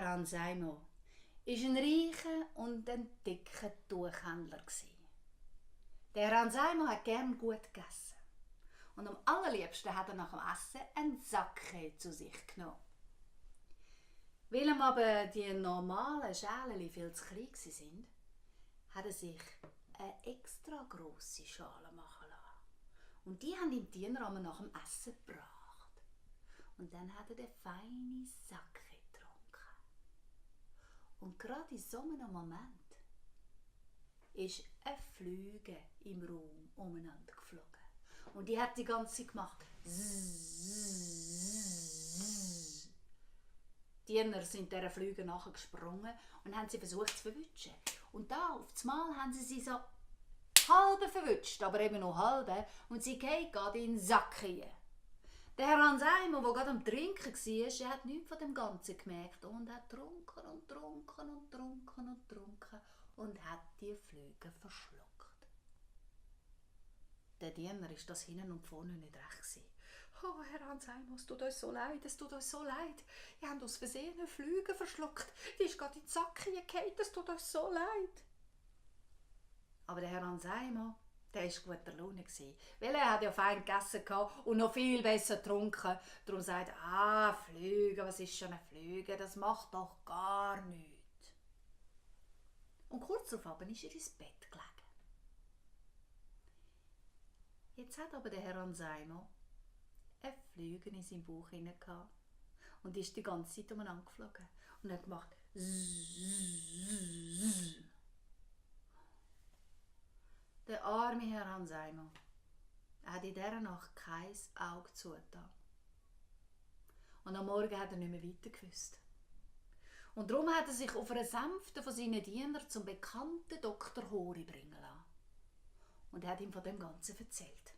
Herr Anselmo war ein reicher und ein dicker Tuchhändler. Der Herr Anselmo hat gern gut gegessen. Und am allerliebsten hat er nach dem Essen einen Sacke zu sich genommen. Weil ihm aber die normalen Schälchen viel zu klein waren, hat er sich eine extra grosse Schale machen lassen. Und die haben ihm die Diener nach dem Essen gebracht. Und dann hat er den feinen Sacke getrunken. Und gerade in so einem Moment ist eine Fliege im Raum umeinander geflogen. Und die hat die ganze Zeit gemacht. Die Diener sind dieser Fliege nachgesprungen und haben sie versucht zu verwischen. Und da auf einmal haben sie so halb verwünscht, aber eben noch halb. Und sie geht gerade in den Sack hinein. Der Herr Anselmo, der gerade am Trinken war, hat nichts von dem Ganzen gemerkt und hat getrunken und getrunken und getrunken und getrunken und hat die Flüge verschluckt. Der Diener war das hinten und vorne nicht recht. «Oh, Herr Anselmo, es tut uns so leid, es tut uns so leid. Ihr habt aus Versehen eine Flüge verschluckt. Die ist gerade in die Sacke gefallen, es tut uns so leid.» Aber der Herr Anselmo, der war guter Laune, weil er hat ja fein gegessen und noch viel besser getrunken. Darum sagt er, Flüge, was ist schon eine Flüge, das macht doch gar nichts. Und kurz darauf ist er ins Bett gelegen. Jetzt hat aber der Herr Anselmo eine Flüge in seinem Bauch hinein gehabt und ist die ganze Zeit umeinander geflogen und hat gemacht Zzzz. Der arme Herr Anselmo hat in dieser Nacht kein Auge zugetan. Und am Morgen hat er nicht mehr weiter gewusst. Und darum hat er sich auf einer Sänfte von seinen Dienern zum bekannten Dr. Hori bringen lassen. Und er hat ihm von dem Ganzen erzählt.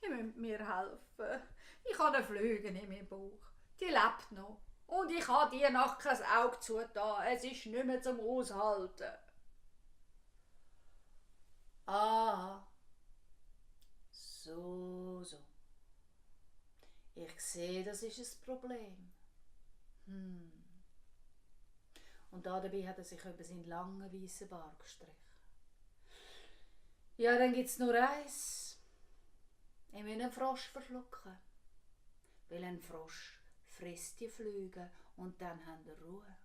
«Ihr müsst mir helfen. Ich habe eine Flüge in meinem Bauch. Die lebt noch. Und ich habe die Nacht kein Auge zugetan. Es ist nicht mehr zum Aushalten.» «Ah, so. Ich sehe, das ist ein Problem. Und dabei hat er sich über seinen langen weißen Bart gestrichen. «Ja, dann gibt es nur eins. Ich muss einen Frosch verschlucken. Weil ein Frosch frisst die Flüge und dann haben wir Ruhe.»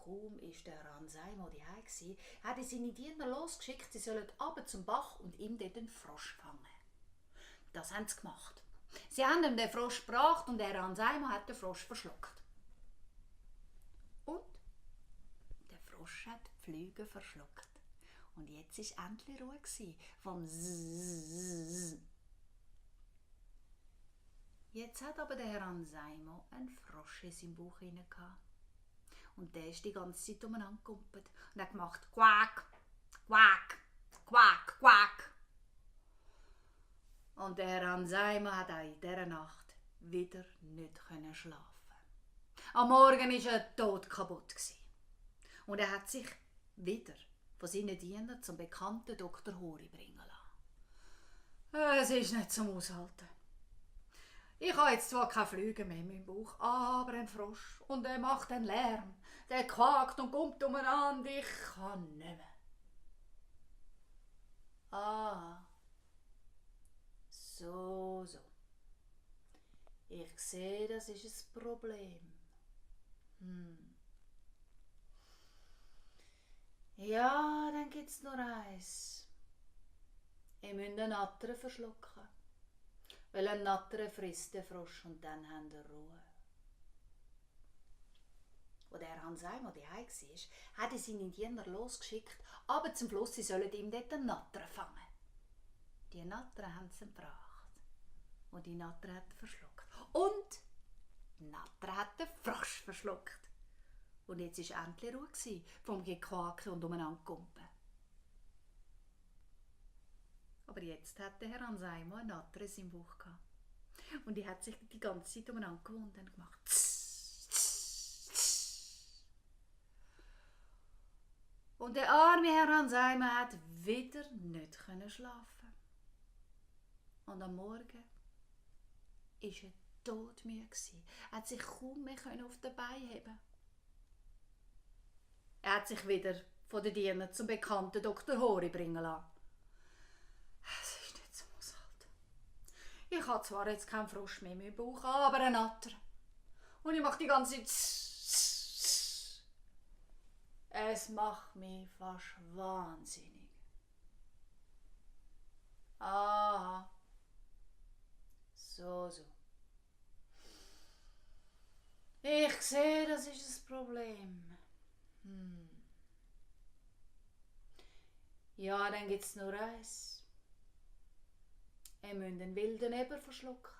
Kaum war der Anselmo daheim gsi, hat er seine Diener losgeschickt, sie sollen runter zum Bach und ihm dort einen Frosch fangen. Das haben sie gemacht. Sie haben ihm den Frosch gebracht und der Anselmo hat den Frosch verschluckt. Und der Frosch hat die Flüge verschluckt. Und jetzt war endlich Ruhe vom Zzzz. Jetzt hat aber der Herr Anselmo einen Frosch in seinem Bauch hinein gehabt. Und der ist die ganze Zeit umeinander gekumpelt und hat gemacht Quack, Quack, Quack, Quack. Und der Herr Anselmo hat auch in dieser Nacht wieder nicht schlafen. Am Morgen war er todkaputt. Und er hat sich wieder von seinen Dienern zum bekannten Dr. Hori bringen lassen. Es ist nicht zum Aushalten. Ich habe jetzt zwar keine Flüge mehr in meinem Bauch, aber ein Frosch. Und er macht einen Lärm. Der quakt und kommt umeinander. Ich kann nicht mehr. «Ah, so. Ich sehe, das ist ein Problem. Ja, dann gibt es nur eins. Ich muss einen Nattern verschlucken. Weil ein Nattern frisst den Frosch und dann haben wir Ruhe.» Als der Anselmo daheim war, hat er seine Diener losgeschickt, aber zum Fluss, sie sollen ihm dort einen Nattern fangen. Die Nattern haben sie gebracht. Und die Nattern hat er verschluckt. Und die Nattern hat den Frosch verschluckt. Und jetzt war endlich Ruhe vom Gequaken und Umeinanderkumpen. Aber jetzt hat der Herr Anselmo eine Natter in seinem Bauch gehabt. Und die hat sich die ganze Zeit umeinander gewunden und gemacht Tss, tss, tss. Und der arme Herr Anselmo hat wieder nicht schlafen. Und am Morgen war er todmüde. Er hat sich kaum mehr auf den Beinen heben. Er hat sich wieder von den Dienern zum bekannten Dr. Hori bringen lassen. Es ist nicht zum Aushalten. Ich habe zwar jetzt keinen Frosch mehr im Bauch, aber einen Natter. Und ich mache die ganze Zeit. Es macht mich fast wahnsinnig. Aha. So. Ich sehe, das ist das Problem. Ja, dann gibt es nur eins. Ihr müsst den wilden Eber verschlucken.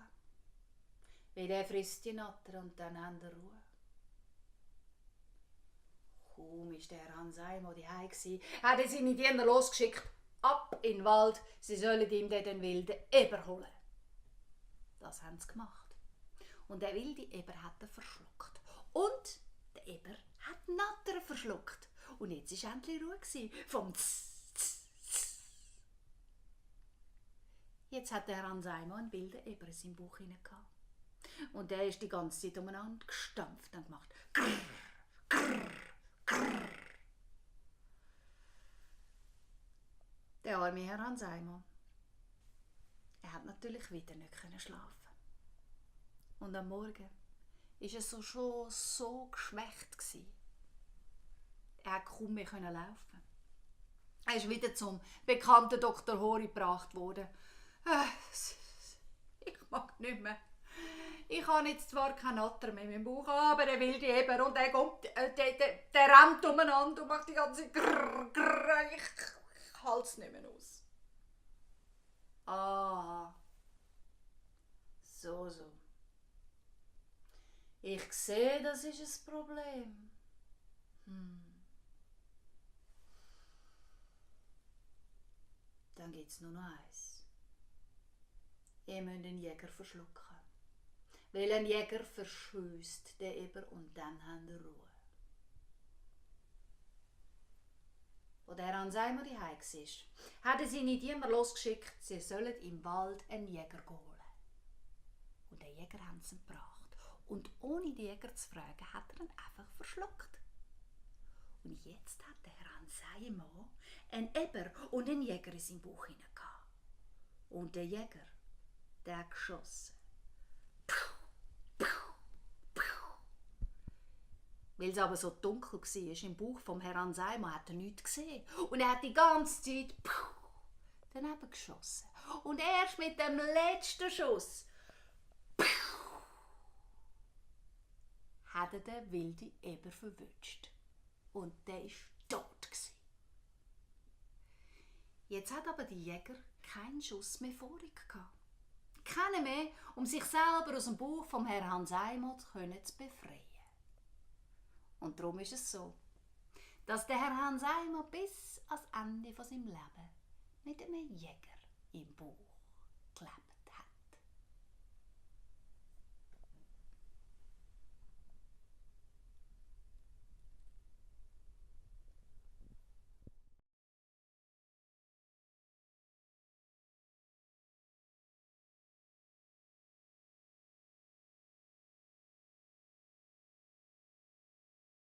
Weil der frisst die Natter und dann haben wir Ruhe. Kaum war der Hans einmal daheim gsi, hat er seine Diener losgeschickt, ab in den Wald, sie sollen ihm den wilden Eber holen. Das haben sie gemacht. Und der wilde Eber hat er verschluckt. Und der Eber hat die Natter verschluckt. Und jetzt war endlich Ruhe vom Jetzt hat der Hans einmal einen wilden Eber in seinem Bauch hinein. Und der ist die ganze Zeit umeinander gestampft und gemacht. Grrr, grrr, grrr. Der arme Herr Hans Eimer. Er hat natürlich wieder nicht schlafen. Und am Morgen war er schon so geschwächt. Er konnte kaum mehr laufen. Er ist wieder zum bekannten Dr. Hori gebracht worden. Ich mag nicht mehr. Ich habe jetzt zwar keinen Natter mehr im Bauch, aber der wilde Eber und der rennt umeinander und macht die ganze Grrr, Grrr. Ich halte es nicht mehr aus. Ah, so. Ich sehe, das ist ein Problem. Dann gibt es nur noch eins. Ihr müsst den Jäger verschlucken. Weil ein Jäger verschösst den Eber und dann haben wir Ruhe. Als der Hans Eimer daheim war, hat er seine Diener losgeschickt, sie sollen im Wald einen Jäger holen. Und den Jäger haben sie gebracht. Und ohne den Jäger zu fragen, hat er ihn einfach verschluckt. Und jetzt hat der Hans Eimer einen Eber und einen Jäger in seinem Bauch hinein. Und der Jäger, der hat geschossen. Weil es aber so dunkel war im Bauch vom Herrn Hans Eimer, hat er nichts gesehen. Und er hat die ganze Zeit daneben geschossen. Und erst mit dem letzten Schuss hat er den wilden Eber verwünscht. Und der war tot. Jetzt hat aber der Jäger keinen Schuss mehr vorig gehabt. Keinen mehr, um sich selber aus dem Bauch vom Herrn Hans Eimer zu befreien. Und darum ist es so, dass der Herr Hans Eimer bis ans Ende von seinem Leben mit einem Jäger im Bauch